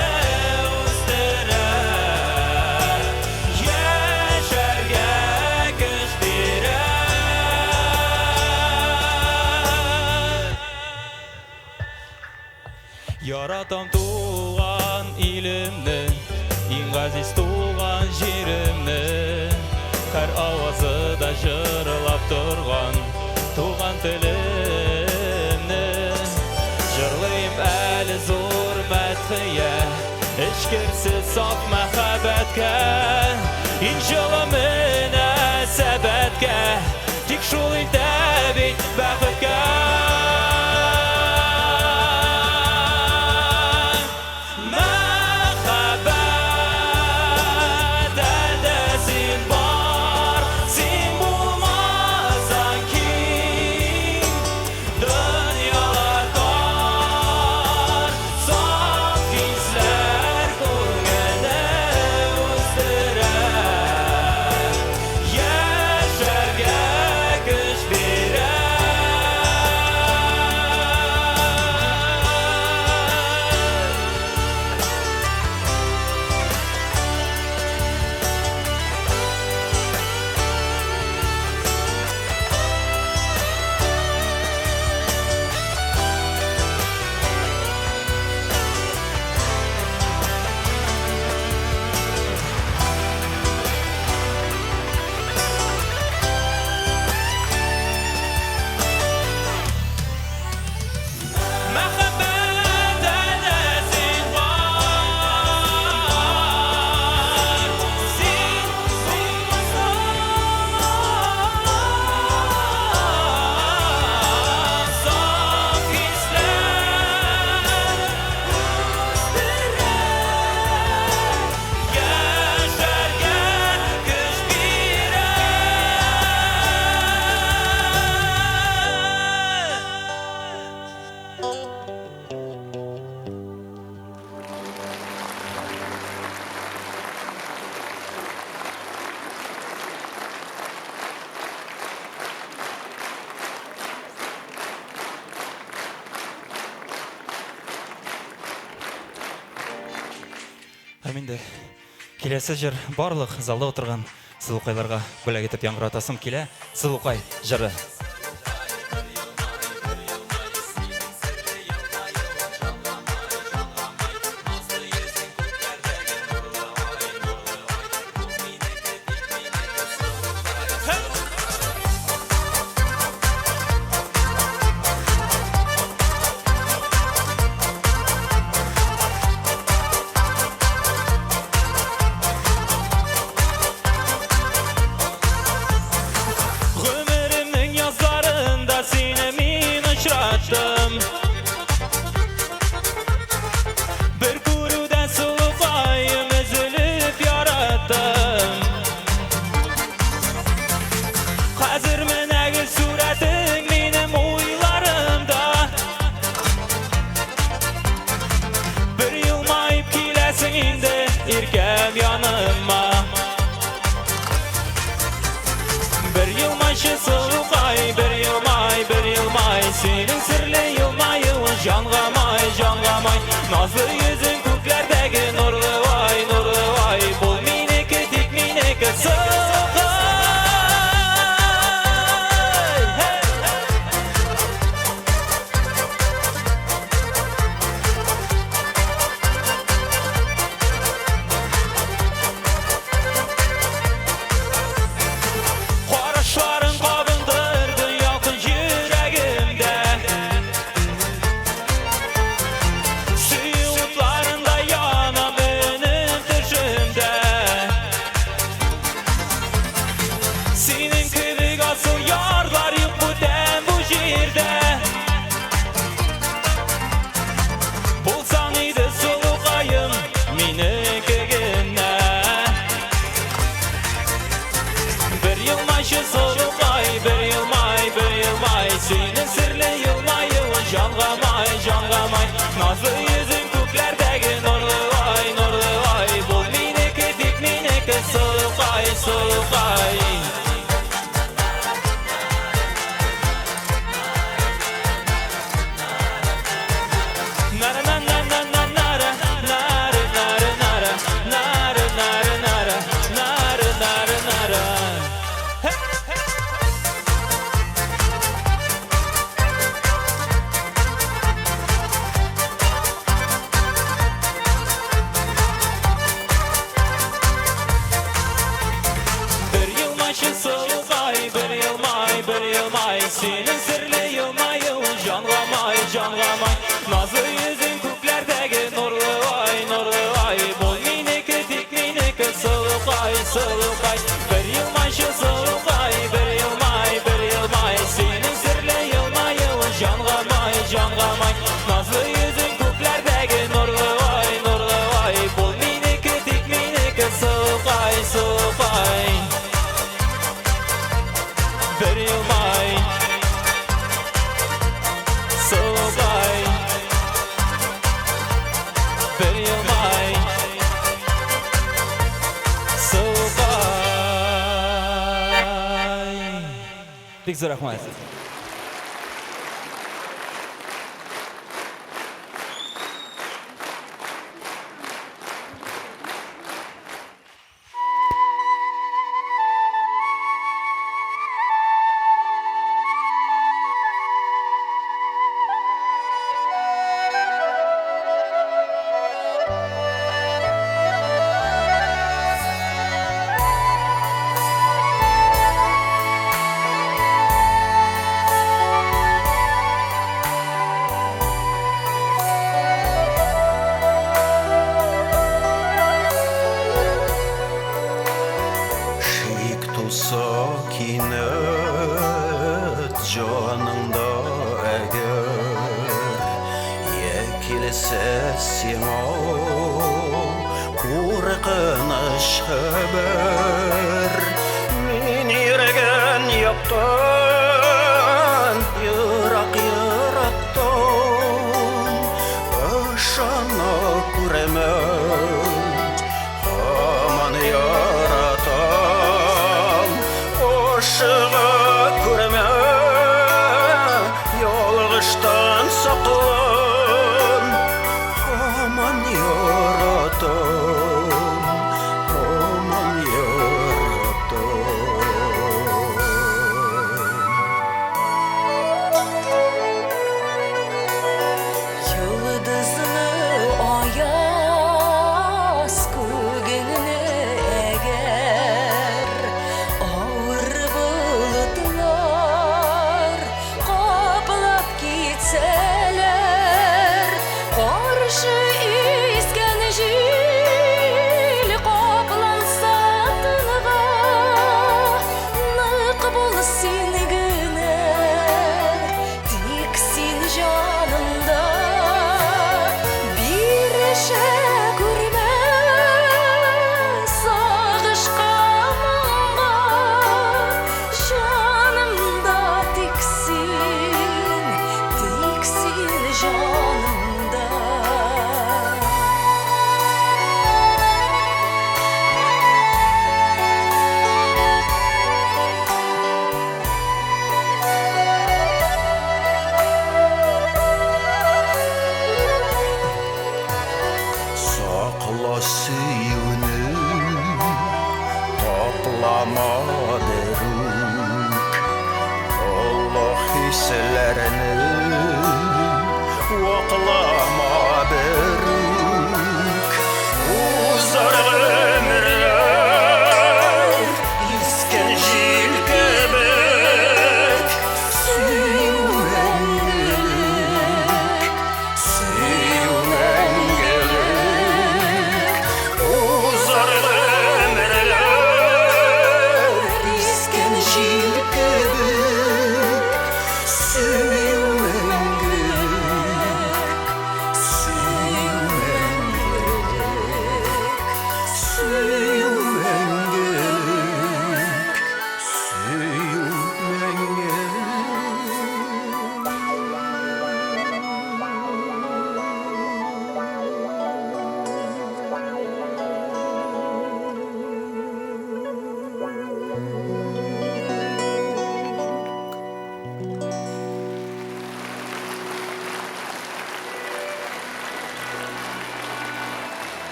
үстерә, яшәргә көч бирә. Яратам туган илемне, иң газиз туган җиремне. Һәр авазы да җырлап торган туган телемне. Җырлыйм әле зур мәдхия, эчкерсез саф мәхәббәткә, иң җылы мөнәсәбәткә, тик шул илтә бит бәхеткә. Мәхәббәт, әлдә син бар, син булмасаң киң, дөньялар тар, саф хисләр күңелне үстерә, яшәргә көч бирә. Мәхәббәт, әлдә син бар, син булмасаң, саф хисләр үстерә, яшәргә көч бирә. Һәм инде киләсе җыр барлык залда утырган сылукайларга бүләк итеп яңгыратасым килә. Сылукай җыры. Гомеремнең язларында сине мин очраттым. Бер күрүдә сылукаем өзелеп яраттым. Хәзер менә гел сурәтең минем уйларымда. Синең серле елмаюың җанга май, җанга май. Назлы йөзең күкләрдәге нурлы ай, нурлы ай. Бул минеке, тик минеке, сылукай. Hey! Карашларың кабындырды ялкын йөрәгемдә. Сөю утларында янам өнем төшемдә. Синең кебек асыл ярлар юк бүтән бу җирдә. Булсаң иде сылукаем минеке генә. Бер елмайчы сылукай, бер елмай, бер елмай. Синең серле елмаюың җанга май, җанга май. Назлы йөзең күкләрдәге нурлы ай, нурлы ай. Бул минеке, тик минеке, сылукай, сылукай. Нара-на-на-на-на-нара, нара-нара-нара, нара-нара-нара, нара-нара-нара. Бер елмайчы сылукай, бер елмай, бер елмай. Синең серле елмаюың җанга май, җанга май. Назлы йөзең күкләрдәге нурлы ай, нурлы ай. Бул минеке, тик минеке, сылукай, сылукай. Бер елмайчы сылукай, бер елмай, бер елмай. Синең серле елмаюың җанга май, җанга май. Назлы йөзең күкләрдәге нурлы ай, нурлы ай. Бул минеке, тик минеке, сылукай, сылукай. Бер елмай, сылукай. Бер елмай, сылукай. Бик зур рәхмәт. Шик туса кинәт җаныңда әгәр, Я килсә сиңа куркыныч хәбәр, Мин йөргән яктан, ерак ерактан, Ышана күрмә, һаман яратам. Ашыга күрмә, ялгыштан саклан, һаман яратам, һаман яратам. Йолдызлы аяз күгеңне әгәр авыр болытлар каплап китсәләр, каршы искән җил капланса тынга, нык бул син генә, тик син җанымда. Бирешә күрмә сагышка, моңга, җанымда тик син, тик син җанымда.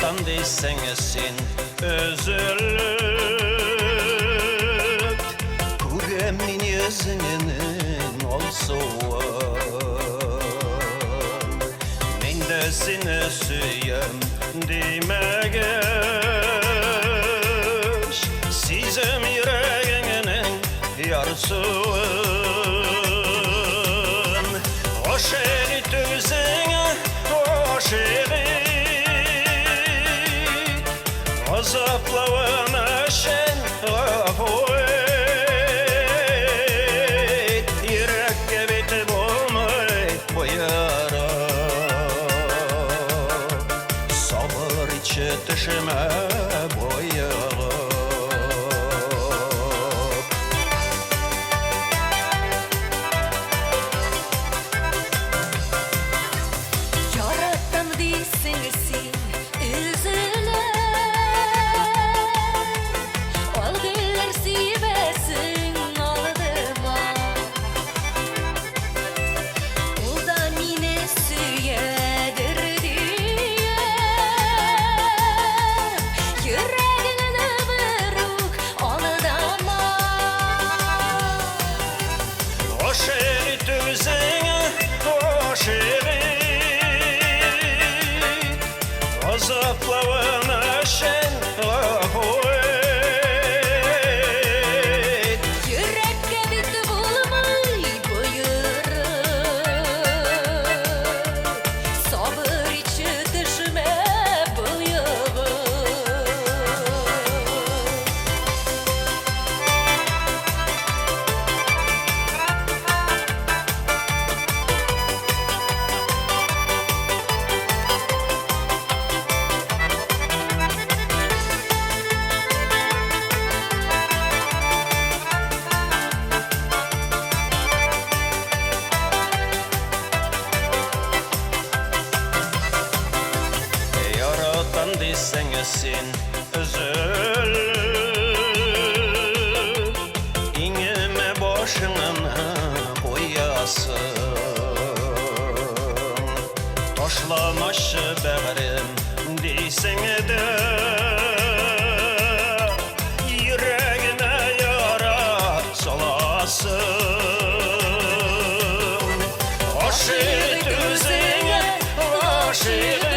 Яратам дисең син өзелеп. Күрәм мин йөзеңнең алсуын. Мин дә сине сөям димәгәч, сизәм йөрәгеңнең ярсуын. Гашыйк ит үзеңә, гашыйк ит. Азаплавым өчен гафу ит. Йөрәккә бит булмый боерып. Сабыр итче төшемә боегып. Яратам дисең син өзелеп. Ал гөлләр сибәсең алдыма. Ул да мине сөядер диеп, йөрәгеңне берүк алдама. Гашыйк ит үзеңә, гашыйк ит. Азаплавым өчен гафу ит. Йөрәккә бит булмый боерып. Сабыр итче төшмә боегып. Яратам дисең син өзелеп. Иңемә башыңны куясың. Ташламачы бәгърем дисең дә, йөрәгемә яра саласың. Гашыйк ит үзеңә, гашыйк ит.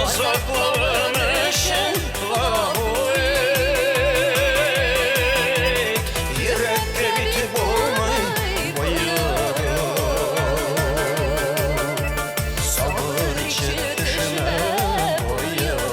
Азаплавым өчен гафу ит. Йөрәккә бит булмый боерып. Сабыр итче төшемә боегып.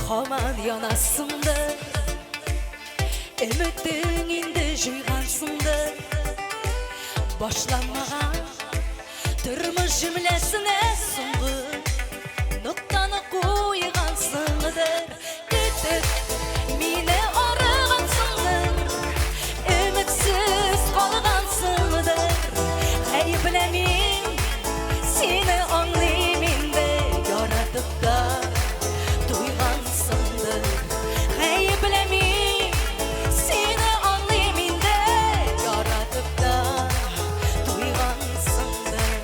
Һаман янасыңдыр, Өметең инде җуйгансыңдыр. Башланмаган тормыш җөмләсенә соңгы ноктаны куйгансыңдыр. Көтеп мине арыгансыңдыр, Өметсез калгансыңдыр. Гаепләмим, сине аңлыйм инде, Яратып та туйгансыңдыр. Гаепләмим, сине аңлыйм инде, Яратып та туйгансыңдыр.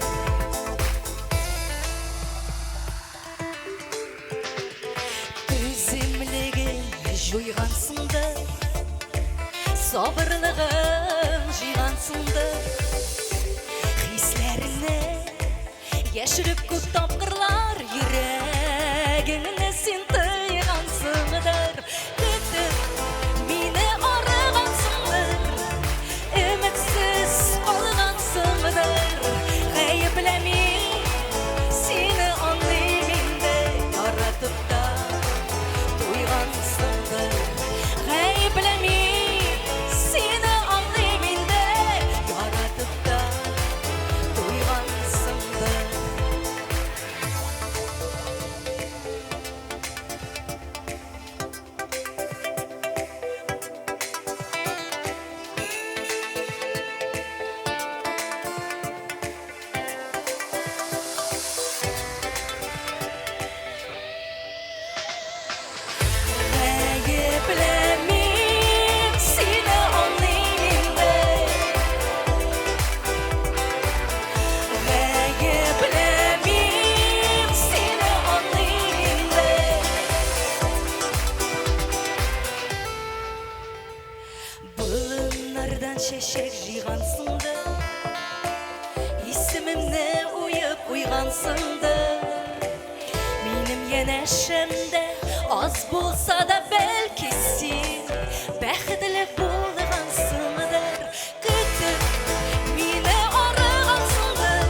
Түземлеген җуйгансыңдыр, Сабырлыгын җыйгансыңдыр. Хисләреңне яшереп күп тапкырлар Йөрәгеңне син тыйгансыңдыр. Көтеп мине арыгансыңдыр, Өметсез калгансыңдыр. Гаепләмим, сине аңлыйм инде, Яратып та туйгансыңдыр. Гаепләмим, сине аңлыйм инде, Яратып та туйгансыңдыр. Гаепләмим, сине аңлыйм инде. Гаепләмим, сине аңлыйм инде. Болыннардан чәчәк җыйгансыңдыр, Исемемне уеп куйгансыңдыр. Минем янәшәмдә аз булса да бәлки син бәхетле булгансыңдыр. Көтеп мине арыгансыңдыр,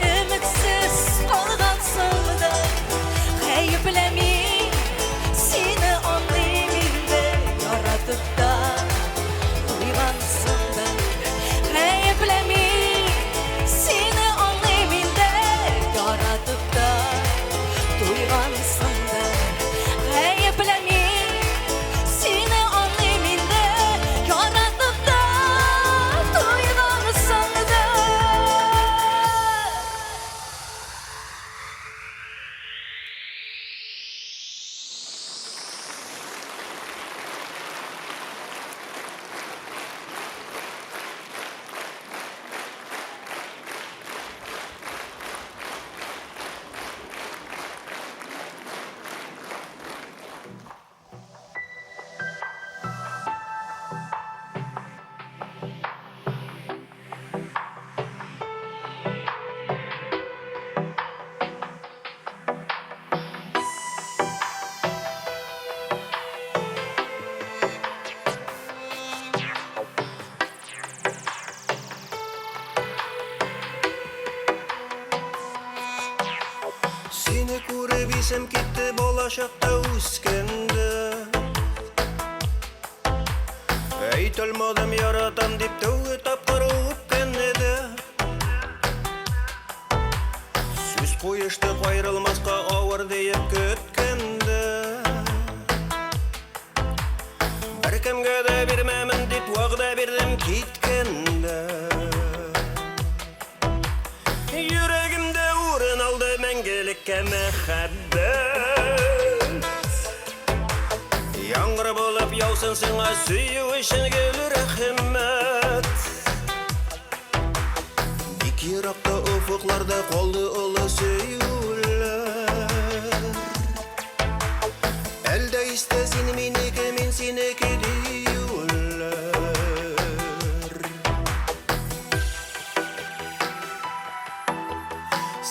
Өметсез калгансыңдыр. Гаепләмим, сине аңлыйм инде, Яратып та туйгансыңдыр. Гаепләмим, сине аңлыйм инде, Яратып та туйгансыңдыр. Гаепләмим, сине аңлыйм инде, Яратып та туйгансыңдыр. Сине күреп исем китте балачакта үскәндә. Әйтә алмадым яратам дип тәүге тапкыр үпкәндә дә. Сүз куештык аерылмаска авыр диеп көткәндә. Беркемгә дә бирмәмен дип вәгъдә бирдем киткәндә. Йөрәгемдә урын алды мәңгелеккә мәхәббәт. Яңгыр булып яусын сиңа сөю өчен гел рәхмәт. Бик еракта офыкларда калды олы сөюләр. Әлдә истә син минеке, мин синеке диюләр.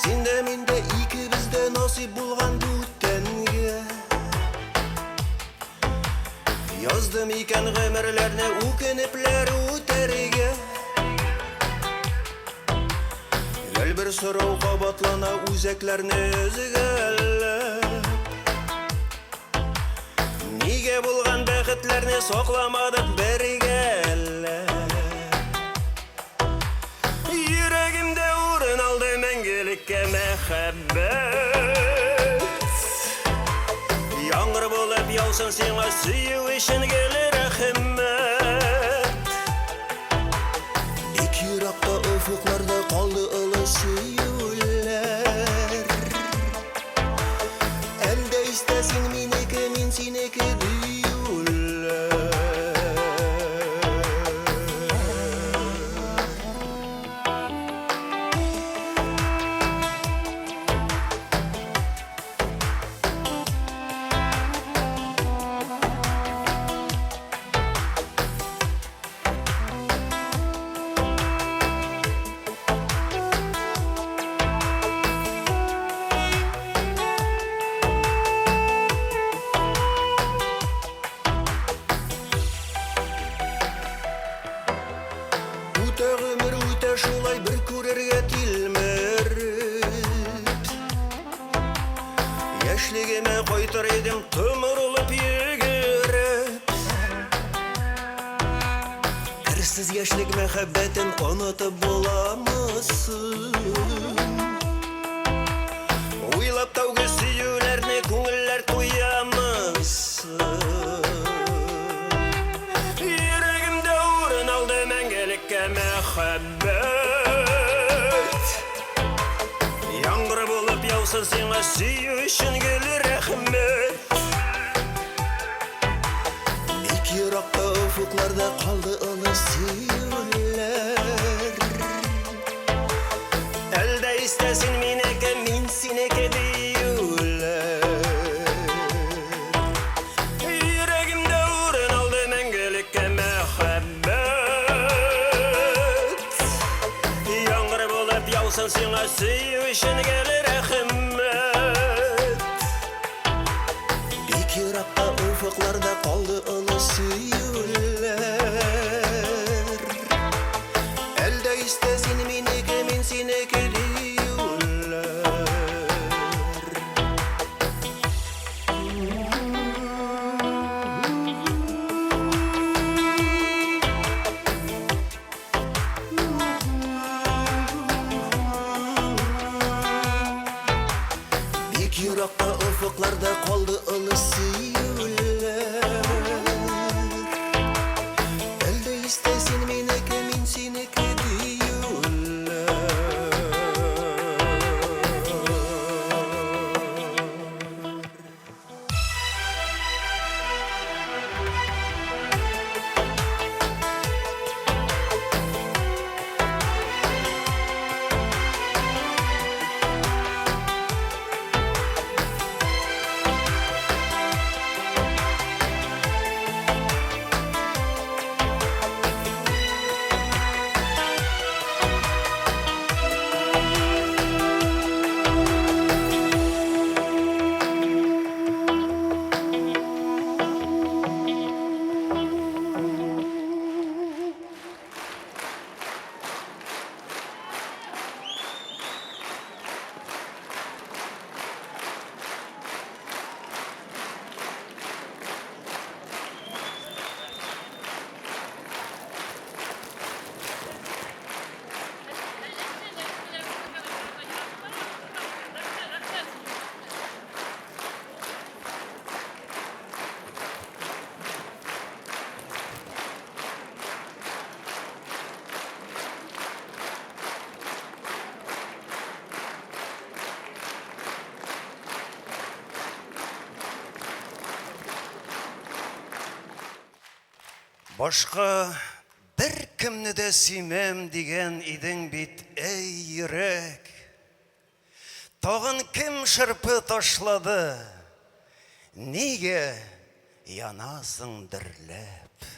Син дә мин дә икебез дә насыйп булган бүтәнгә. Яздым икән гомерләрне үкенепләр үтәргә. Гел бер сорау кабатлана үзәкләрне өзгәләп. Нигә булган бәхетләрне сакламадык бергәләп? Йөрәгемдә урын алды мәңгелеккә мәхәббәт. Яңгыр булып яусын сиңа сөю өчен гел рәхмәт. Бик еракта офыкларда калды олы сөюләр. Әлдә истә син минеке, мин синеке диюләр. Үтә гомер, үтә шулай бер күрергә тилмереп. Яшьлегемә кайтыр идем томырылып йөгереп. Керсез яшьлек мәхәббәтен онытып буламы соң? Уйлап тәүге сөюләрне күңелләр туямы соң? Йөрәгемдә урын алды мәңгелеккә мәхәббәт. Яңгыр булып яусын сиңа сөю өчен гел рәхмәт. Бик еракта офыкларда калды олы сөюләр. Әлдә истә син минеке, мин синеке диюләр. Йөрәгемдә урын алды мәңгелеккә мәхәббәт. Яңгыр булып яусын сиңа сөю өчен гел рәхмәт. Бик еракта офыкларда калды олы сөюләр. Әлдә истә син минеке, мин синеке диюләр. Бик еракта офыкларда калды олы сөюләр. Әлдә истә син минеке, мин синеке диюләр. Башка беркемне дә сөймәм дигән идең бит, әй йөрәк. Тагын кем шырпы ташлады? Нигә янасың дөрләп?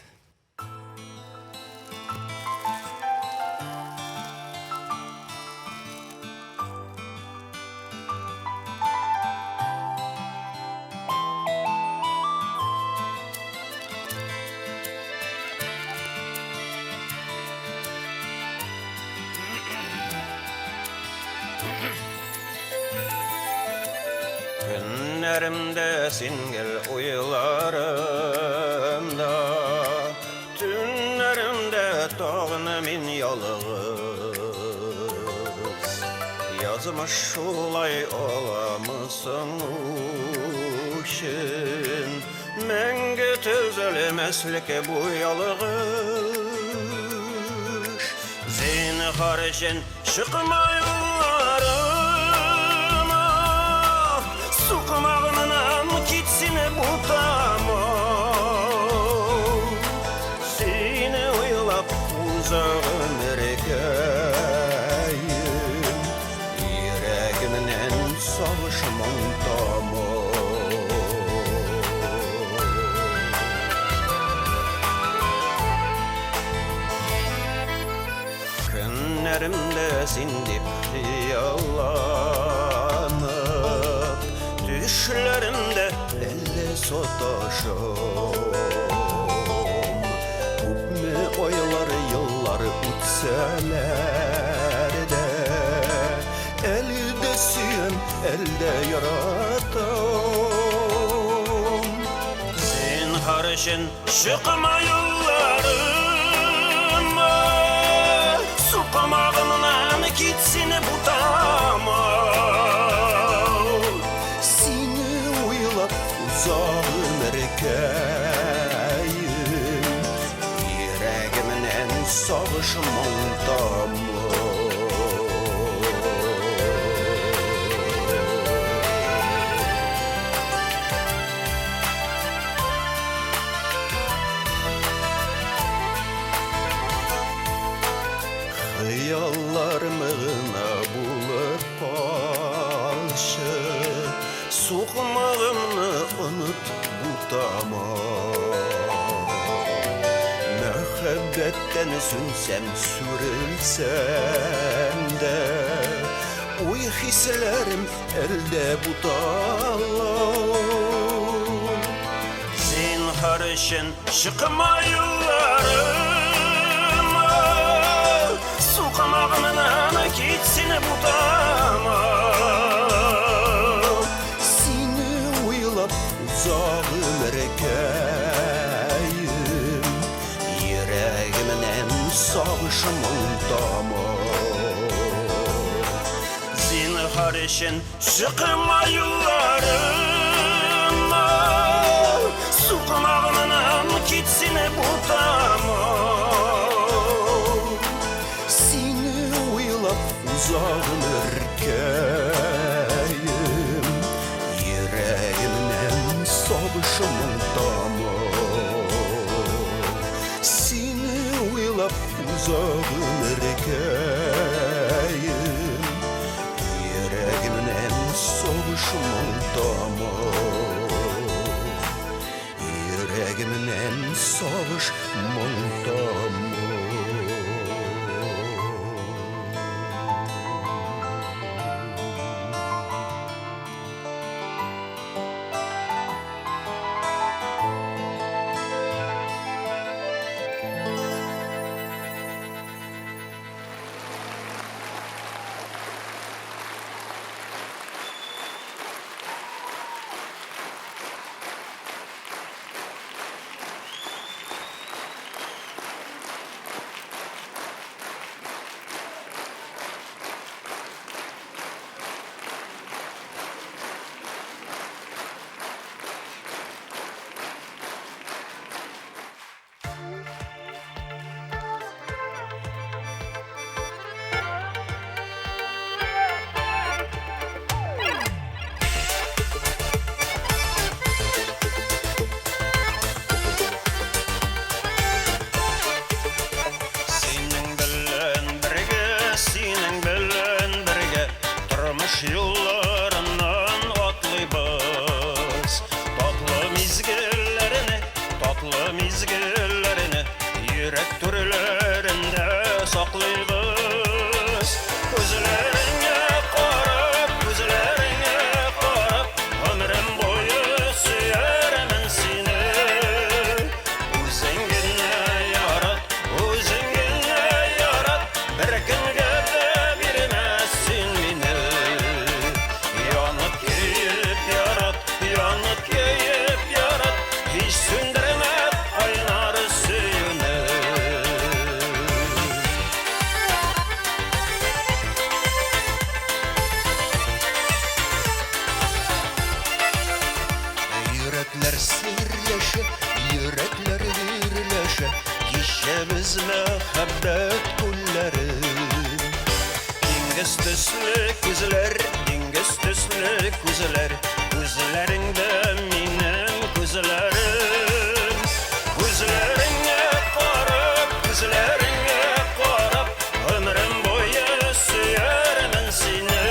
Көннәремдә син гел уйларым. Тагын мин ялгыз. Язмыш шулай аламы соң үчен? Мәңге төзәлмәслек бу ялгыш. Зинһар өчен чыкма юлларыма, Сукмагымнан кит сине бутама. Сине уйлап уза гомеркәем, Йөрәгемнән сагыш моң тама. Көннәремдә син дип хыялланып, Төшләремдә әллә саташам. Күпме айлар, еллар үтсәләр дә, Әле дә сөям, әле дә яратам. Зинһар өчен чыкма юлларыма, Сукмагымнан кит сине бутама. Сине уйлап уза гомеркәем, Йөрәгемнән сагыш моң тама. Хыялларым гына булып калчы, Сукмагымны оныт, бутама. Мәхәббәттән сүнсәм, сүрелсәм дә, Уй-хисләрем әлдә бутала. Зинһар өчен чыкма юлларыма, Сукмагымнан кит сине бутама. Сине уйлап уза гомеркәем, Йөрәгемнән сагыш моң тама. Зинһар өчен чыкма юлларыма, Сукмагымнан кит сине бутама. Сине уйлап уза гомеркәем, Йөрәгемнән сагыш моң тама. Сине уйлап уза гомеркәем, Йөрәгемнән сагыш моң тама. Йөрәгемнән сагыш моң тама. Синең белән бергә, синең белән бергә тормыш юлларыннан атлыйбыз. Татлы мизгелләрне, татлы мизгелләрне йөрәк түрләрендә саклыйбыз. Күзләреңә карап, күзләреңә карап, гомерем буе сөярмен сине. Үзең генә ярат, үзең генә ярат, беркемгә дә бирмәс син мине. Янып көеп ярат, янып көеп ярат, һич сүндермә кайнар сөюне. Диңгез мәхәббәт күлләрен. Диңгез төсле күзләр, диңгез төсле күзләр, күзләреңдә минем күзләрем. Күзләреңә карап, күзләреңә карап, гомерем буе сөярмен сине.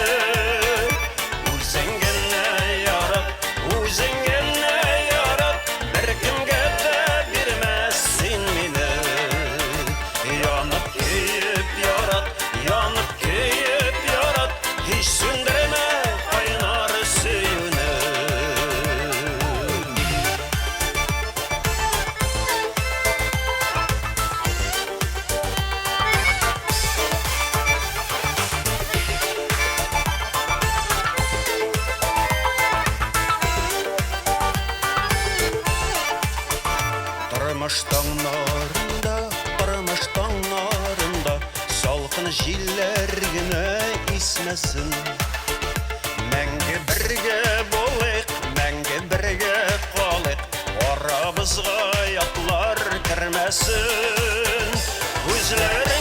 Үзең генә ярат, үзең генә ярат, беркемгә дә бирмәс син мине. Янып көеп ярат, янып көеп ярат, һич сүндермә кайнар сөюне. Тормыш таңнарында, тормыш таңнарында салкын җилләр генә исмәсен. Мәңге бергә булыйк, мәңге бергә калыйк, арабызга ятлар кермәсен. Күзләреңә